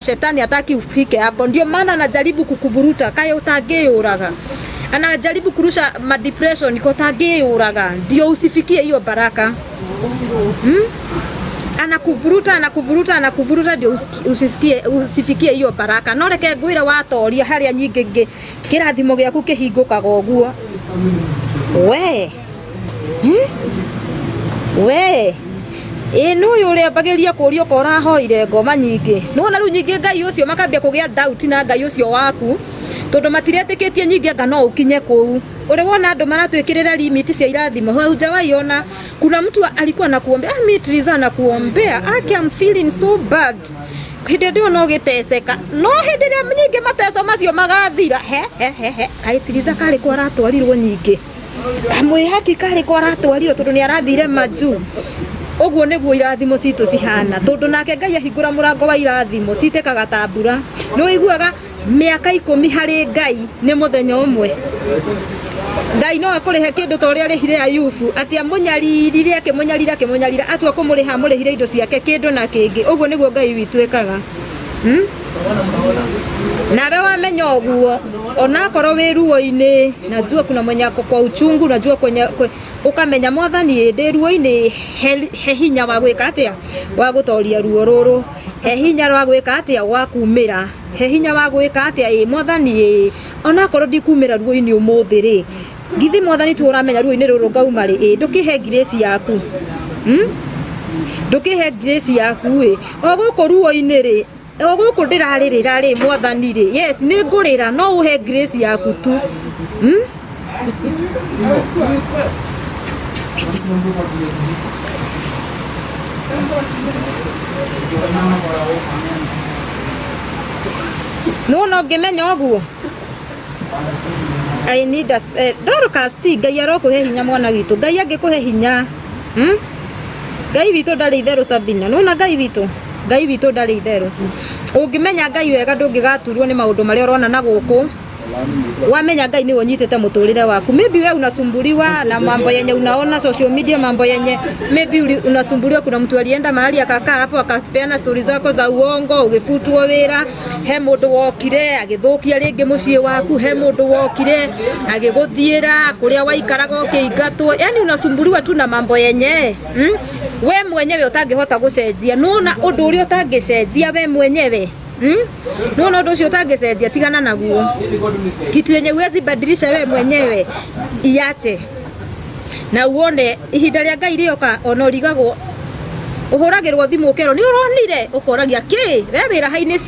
Shetani hataki ufike hapo, ndio maana anajaribu kukuvuruta kaĩ ũtangĩyũraga, anajaribu kurusha ma depression ko ũtangĩyũraga ndio usifikie hiyo baraka. Anakuvuruta, anakuvuruta, anakuvuruta ndio usisikie, usifikie hiyo baraka. No reke ngwĩre, watoria harĩa nyingĩ ngĩ kĩrathimo gĩaku kĩhingũkaga ũguo we. We ĩ nĩ ũyũ ũrĩa ambagĩria kũria ũka ũrahoire ngoma nyingĩ, nĩwona rĩu nyingĩ Ngai ũcio makambia kũgĩa doubt na Ngai ũcio waku, tondũ matiretĩkĩtie nyingĩ anga no ũkinye kũu. Ũrĩ wona andũ maratwĩkĩrĩra limit cia irathimo? Haujawahi ona kuna mtu alikuwa anakuombea, ah, mi Triza anakuombea, aki I'm feeling so bad, hĩndĩ ĩyo no gĩteceka, no hĩndĩ ĩrĩa nyingĩ mateco macio magathira, he he he he, kaĩ Triza karĩ ko aratwarirwo nyingĩ, kamwĩhaki karĩ ko aratwarirwo tondũ nĩ arathire majuu. Ũguo nĩguo irathimo citũ cihana, tondũ nake Ngai ahingũra mũrango wa irathimo citĩkaga ta mbura. Nĩ ũiguaga mĩaka 10 harĩ Ngai nĩ mũthenya ũmwe. Ngai no akũrĩhe kĩndũ ta ũrĩa arĩhire Ayubu, atĩ amũnyaririre, akĩmũnyarira, akĩmũnyarira, atua kũmũrĩha amũrĩhire indo ciake kĩndũ na kĩngĩ. Ũguo nĩguo Ngai witũ ĩkaga. Nawe wamenya ũguo, onakorwo wĩ ruo-inĩ, najua kuna mwenye ako kwa uchungu, najua kwenye ũkamenya Mwathani ĩ ndĩ ruo-inĩ, he hinya wa gwĩka atĩa, wa gũtoria ruo rũrũ, he hinya wa gwĩka atĩa, wa kumĩra, he hinya wa gwĩka atĩa, ĩ Mwathani ĩ onakorwo ndikumĩra ruo-inĩ ũmũthĩ rĩ, githĩ Mwathani tu ũramenya ruo-inĩ rũrũ ngauma rĩ, ĩ ndũkĩhe grace yaku. Ndũkĩhe grace yaku ĩ o gũkũ ruo-inĩ rĩ, o gũkũ ndĩrarĩrĩra rĩ, Mwathani rĩ, yes, nĩ ngũrĩra, no ũhe grace yaku tu. Nĩwona ũngĩmenya ũguo, I need a, Dorcas ti Ngai arokũhe hinya, mwana witũ. Ngai angĩkũhe hinya. Ngai witũ ndarĩ itherũ, Sabina. Nĩwona Ngai witũ? Ngai witũ ndarĩ itherũ. Ũngĩmenya Ngai wega ndũngĩgaturwo nĩ maũndũ marĩa ũrona na gũkũ. Wamenya Ngai nĩwe ũnyitĩte mũtũrĩre waku. Maybe we unasumbuliwa na mambo yenye unaona social media, mambo yenye maybe unasumbuliwa, kuna mtu alienda mahali akakaa hapo akapeana stori zako za uongo, ũgĩbutwo wĩra, he mũndũ wokire agĩthũkia rĩngĩ mũciĩ waku, he mũndũ wokire agĩgũthiĩra kũrĩa waikaraga ũkĩingatwo, yani unasumbuliwa tu na mambo yenye, We mwenyewe ũtangĩhota gũcenjia. Nĩwona ũndũ ũrĩa ũtangĩcenjia we mwenyewe? Nĩwona ũndũ ũcio ũtangĩcenjia, tigana naguo. Kitu yenye huwezi badilisha we mwenyewe, iache na uone ihinda rĩa Ngai rĩoka. Ona ũrigagwo ũhũragĩrwo thimũ ũkerwo nĩ ũronire, ũkoragia kĩ we wĩra hainĩ.